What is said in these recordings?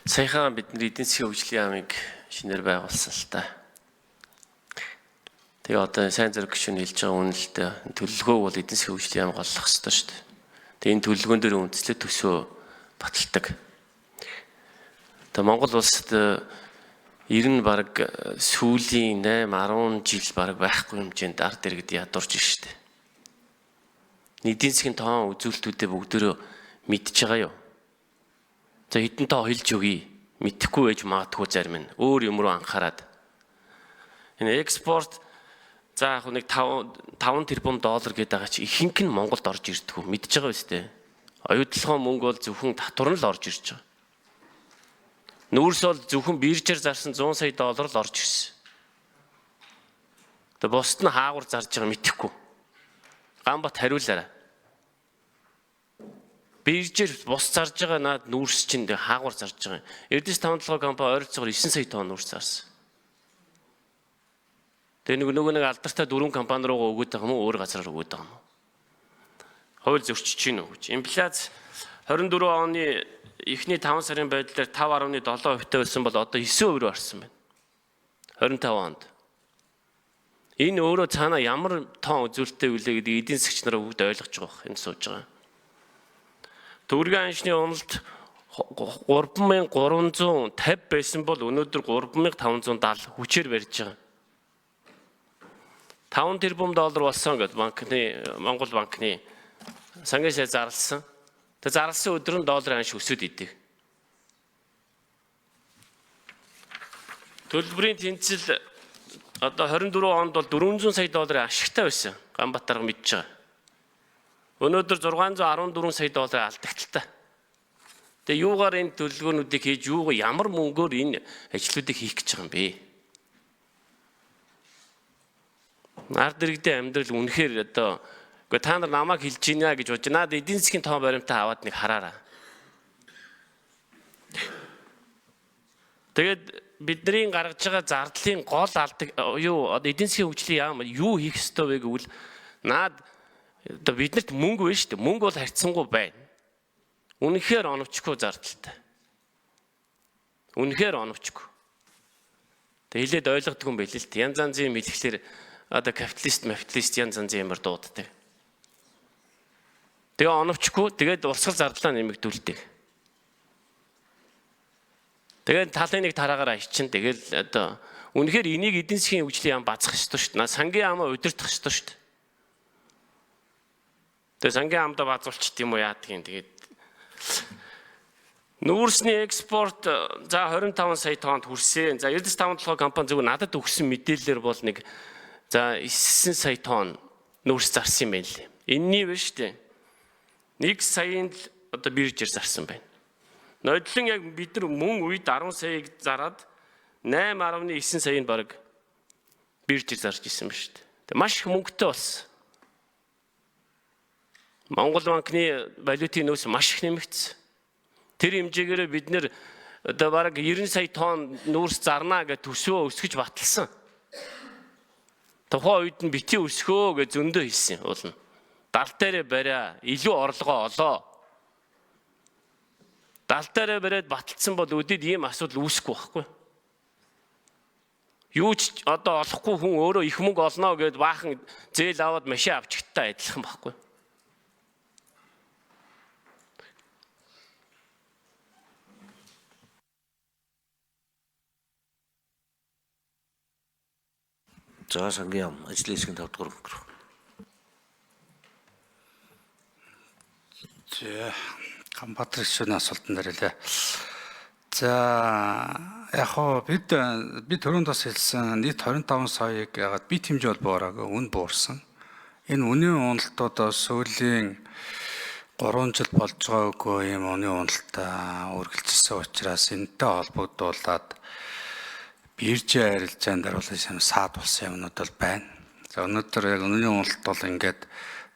Саяхан бидний эдийн засгийн хөгжлийн яамыг шинээр байгуулсан л та. Тэгээ одоо сайн зэрэг гишүүн хэлж байгаа үнэлтэй төлөвлөгөөг бол эдийн засгийн хөгжлийн яам голлох ёстой шүү дээ. Тэгээ энэ төлөвлөгөөн дээр үндэслэл төсөө баталдаг. Тэгээ Монгол улсад ер нь бараг сүүлийн 8 10 жил бараг байхгүй хэмжээнд ард иргэд ядуурж штэ. Эдийн засгийн тоон үзүүлэлтүүдээ бүгдөө мэдж байгаа юу? За хэдэн тоо хэлж өгье. Мэдхгүй байж магадгүй зарим нь. Өөр юм руу анхаарад. Энэ экспорт за яг нэг 5 тэрбум доллар гэдэг байгаа чи ихэнх нь Монголд орж ирдэггүй. Мэдж байгаа биз дээ. Оюутлогын мөнгө бол зөвхөн татвар нь л орж ирж байгаа. Нүүрс бол зөвхөн биржээр зарсан 100 сая доллар л орж ирсэн. Тэгээ бусд нь хаагур зарж байгаа мэдэхгүй. Ганбат хариулаарай. Биржээр бус зарж байгаа наад нүүрс чинь хаагур зарж байгаа юм. Эрдэнэс 5 7 компани ойролцоогоор 9 сая тонн нүүрс зарсан. Тэгээ нөгөө нэг алдартай дөрвөн компани руугаа өгөөд байгаа юм уу өөр газараар өгөөд байгаа юм уу? Хууль зөрчиж гин үү гэж. Инфляц 24 оны эхний 5 сарын байдлаар 5.7% байсан бол одоо 9% рүү орсон байна. 25 онд. Энэ өөрөө цаана ямар тоон үзүүлэлттэй вүлээ гэдгийг эдийн засгч нар бүгд ойлгож байгаа бох энэ сууж байгаа. Төгрөгийн аншны уналт 3350 байсан бол өнөөдөр 3570 хүчээр барьж байгаа. 5 тэрбум доллар болсон гэд банкны Монгол банкны сангийн сайд зарласан. Тэгээ зарласан өдөр нь долларын анш өсөд идэг. Төлбөрийн тэнцэл одоо 24 онд бол 400 сая долларын ашигтай байсан. Ганбаатар мэдж байгаа. Өнөөдөр 614 сая долларын алдагдaltaй. Тэгээ юугаар энэ төлөвлөгөөнүүдийг хийж юугаар ямар мөнгөөр энэ ажлуудыг хийх гэж байгаа юм бэ? Ард иргэдийн амьдрал үнэхээр одоо үгүй та нар намайг хэлж байна гэж бодож наад эдийн засгийн тоон баримтаа аваад нэг хараарай. Тэгээд бидний гаргаж байгаа зардлын гол алдаг юу одоо эдийн засгийн хөгжлийн яам юу хийх ёстой вэ гэвэл наад одоо биднэрт мөнгө байна шүү дээ. Мөнгө бол харьцангуй байна. Үнэхээр оновчгүй зардалтай. Үнэхээр оновчгүй. Тэг хэлээд ойлгодог юм байл л дээ. Янз янзын юм хэлэхлээр одоо капиталист, мафиалист янз янзын юмар дууддаг. Тэгээ оновчгүй тэгээд урсгал зардлаа нэмэгдүүлдэг. Тэгээд талын нэг тараагаар аячин тэгэл одоо үнэхээр энийг эдийн засгийн хөгжлийн яам базах ёстой шүү дээ. Сангийн яамаа удирдах ёстой шүү дээ. Тэгээ сангийн амдаа базуулчихд юм уу яадаг юм. Тэгээд нүүрсний экспорт за 25 сая тоннд хүрсэн. За Эрдэс 57 компани зөвхөн надад өгсөн мэдээлэлээр бол нэг за 9 сая тонн нүүрс зарсан юм байна лээ. Энийний биш үү? 1 саяын л одоо биржээр зарсан байна. Нодлон яг бид нар мөн үед 10 саяыг зараад 8.9 саяын бараг биржээр зарж исэн ба шүү дээ. Тэг маш их мөнгөтэй болсон. Монгол банкны валютын нөөц маш их нэмэгдсэн. Тэр хэмжээгээр бид нэр одоо бараг 90 сая тонн нүүрс зарнаа гэж төсвөө өсгөж баталсан. Тухайн үед нь бити өсгөө гэж зөндөө хэлсэн уулна. Дал дээрээ бариа, илүү орлогоо олоо. Дал дээрээ бариад баталсан бол өдөд ийм асуудал үүсэхгүй байхгүй. Юу ч одоо олохгүй хүн өөрөө их мөнгө олно гэд баахан зээл аваад машин авчихтай адилхан байхгүй. За сангийн яам ажлын хэсгийн 5 дугаар микрофон. За Ганбаатар гишүүний асуултанд хариулъя. За яг хоо бид би түрүүнд бас хэлсэн нийт 25 саяыг ягаад бит хэмжээ бол буураагүй үн буурсан. Энэ үнийн уналтууд сүүлийн 3 жил болж байгаагүй ийм үнийн уналтаа үргэлжилсэн учраас энэтэй холбогдуулаад биржийн арилжаан дээр бол юм саад болсон юмнууд бол байна. За өнөөдөр яг үнийн уналт бол ингээд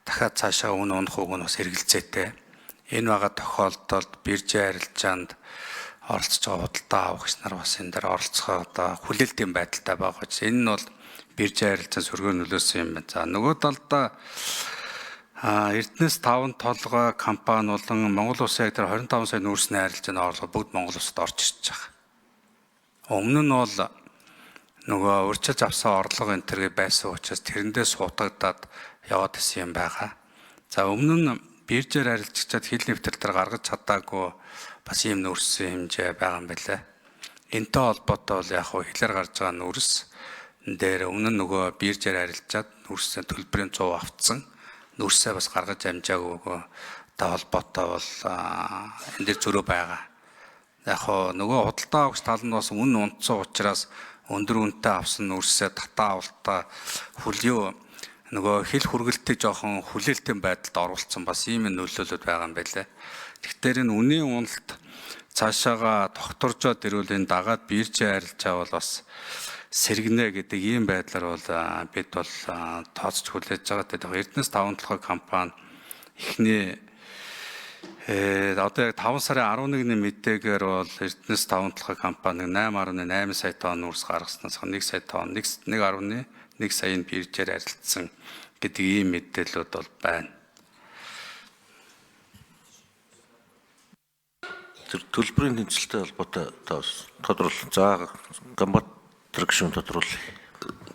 дахиад цаашаа үн унах үг нь бас эргэлзээтэй. Энэ байгаа тохиолдолд биржийн арилжаанд оролцож байгаа худалдаа авахч нар бас энэ дээр оролцохоо одоо хүлээлтийн байдалтай байгаа учраас энэ нь бол биржийн арилжаан сөргөөр нөлөөсөн юм байна. За нөгөө талдаа Эрдэнэс 5 толгой компани болон Монгол улсын яг тэр 25 сая нүүрсний арилжааны орлого бүгд Монгол улсад орж ирж байгаа. Өмнө нь бол нөгөө урьдчилж авсан орлого энэ тэргээ байсан учраас тэрэндээ сутагдаад яваад исэн юм байгаа. За өмнө нь биржээр арилжчихад хил нэвтрэл дээр гаргаж чадаагүй бас ийм нүүрсэн хэмжээ байгаа юм байлаа. Энтэй холбоотой бол яг хөө хилээр гарч байгаа нүүрс дээр өмнө нь нөгөө биржээр арилжаад нүүрсээ төлбөрийн 100 автсан нүүрсээ бас гаргаж амжаагүй та холбоотой бол энэ дэр зөрөө байгаа. Яг хоо нөгөө худалдаа авагч тал нь бас үн унтсан учраас өндөр үнэтэй авсан нүүрсээ татаа авалтаа хүлээ нөгөө хил хүргэлтийг жоохон хүлээлтийн байдалд оруулсан бас ийм нөлөөлөлд байгаа юм байлээ. Тэгэхээр энэ үнийн уналт цаашаага тогтворжоод ирвэл энэ дагаад биржээ арилжаа бол бас сэргэнэ гэдэг ийм байдлаар бол бид бол тооцож хүлээж байгаа. Тэгээд Эрдэнэс 5 толгой компани эхний одоо яг 5 сарын 11-ний мэдээгээр бол Эрдэнэс 5 толгой компани 8.8 сая тонн нүүрс гаргаснаас 1 сая тонн 1.1 саяын биржээр арилжсан гэдэг ийм мэдээлэлүүд бол байна. Тэр төлбөрийн тэнцэлтэй холбоотой тодруул. За Ганбаатар гишүүн тодруул.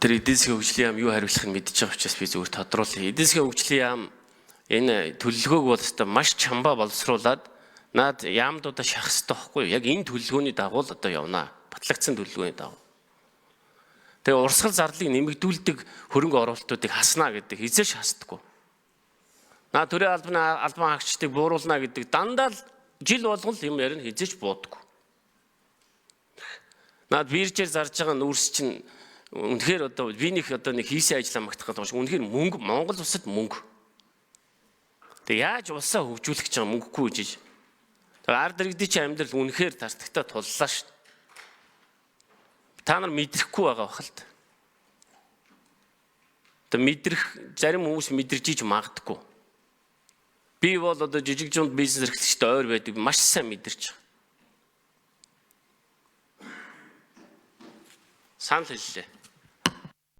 Тэр эдийн засгийн хөгжлийн яам юу хариулахыг мэдж байгаа учраас би зүгээр тодруулъя. Эдийн засгийн хөгжлийн яам энэ төлөвлөгөөг бол өстой маш чамбаа боловсруулад наад яамдуудаа шахах ёстой байхгүй юу? Яг энэ төлөвлөгөөний дагуу л одоо явна. Батлагдсан төлөвлөгөөний дагуу. Тэгээ урсгал зарлыг нэмэгдүүлдэг хөрөнгө оруулалтуудыг хаснаа гэдэг хизээш хасдаггүй. Наа төрийн албаны албан хаагчдыг бууруулна гэдэг дандаа л жил болгон л юм ярина хизээч буудаггүй. Наад биржээр зарж байгаа нүүрс чинь үнэхээр одоо би нэг одоо нэг хийсэн ажлаа магтах гэдэг юм шиг үнэхээр мөнгө Монгол улсад мөнгө. Тэгээ яаж улсаа хөгжүүлэх гэж байгаа мөнгөгүй гэж. Тэгээ ард иргэдийн чинь амьдрал үнэхээр тартагтаа туллаа шүү дээ. Та нар мэдрэхгүй байгаа бах л та. Тэгээ мэдрэх зарим хүмүүс мэдэрч иж магадгүй. Би бол одоо жижиг жунд бизнес эрхлэгчтэй ойр байдаг маш сайн мэдэрч байгаа. Санал хэллээ.